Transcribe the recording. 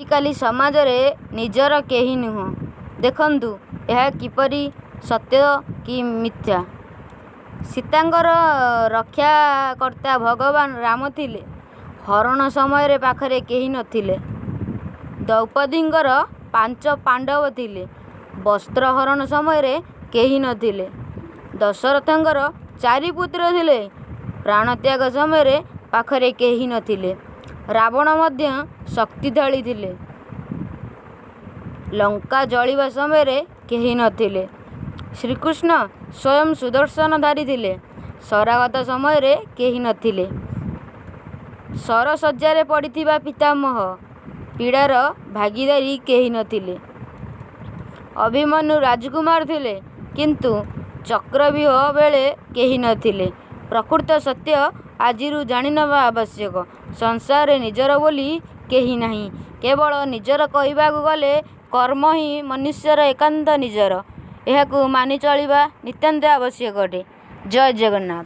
ଆଜିକାଲି ସମାଜରେ ନିଜର କେହି ନୁହଁ। ଦେଖନ୍ତୁ ଏହା କିପରି ସତ୍ୟ କି ମିଥ୍ୟା। ସୀତାଙ୍କର ରକ୍ଷାକର୍ତ୍ତା ଭଗବାନ ରାମ ଥିଲେ। ହରଣ ସମୟରେ ପାଖରେ କେହି ନଥିଲେ। ଦ୍ରୌପଦୀଙ୍କର ପାଞ୍ଚ ପାଣ୍ଡବ ଥିଲେ। ବସ୍ତ୍ର ହରଣ ସମୟରେ କେହି ନଥିଲେ। ଦଶରଥଙ୍କର ଚାରିପୁତ୍ର ଥିଲେ। ପ୍ରାଣତ୍ୟାଗ ସମୟରେ ପାଖରେ କେହି ନଥିଲେ। ରାବଣ ମଧ୍ୟ ଶକ୍ତିଶାଳୀ ଥିଲେ। ଲଙ୍କା ଜଳିବା ସମୟରେ କେହି ନଥିଲେ। ଶ୍ରୀକୃଷ୍ଣ ସ୍ୱୟଂ ସୁଦର୍ଶନଧାରୀ ଥିଲେ। ଶରାଘାତ ସମୟରେ କେହି ନଥିଲେ। ଶରଶଯ୍ୟାରେ ପଡ଼ିଥିବା ପିତାମହ ପୀଡ଼ାର ଭାଗୀଦାରୀ କେହି ନଥିଲେ। ଅଭିମନ୍ୟୁ ରାଜକୁମାର ଥିଲେ, କିନ୍ତୁ ଚକ୍ରବ୍ୟୁହ ବେଳେ କେହି ନଥିଲେ। ପ୍ରକୃତ ସତ୍ୟ ଆଜିରୁ ଜାଣିନେବା ଆବଶ୍ୟକ। ସଂସାରରେ ନିଜର ବୋଲି କେହି ନାହିଁ। କେବଳ ନିଜର କହିବାକୁ ଗଲେ କର୍ମ ହିଁ ମନୁଷ୍ୟର ଏକାନ୍ତ ନିଜର। ଏହାକୁ ମାନି ଚଳିବା ନିତାନ୍ତ ଆବଶ୍ୟକ ଅଟେ। ଜୟ ଜଗନ୍ନାଥ।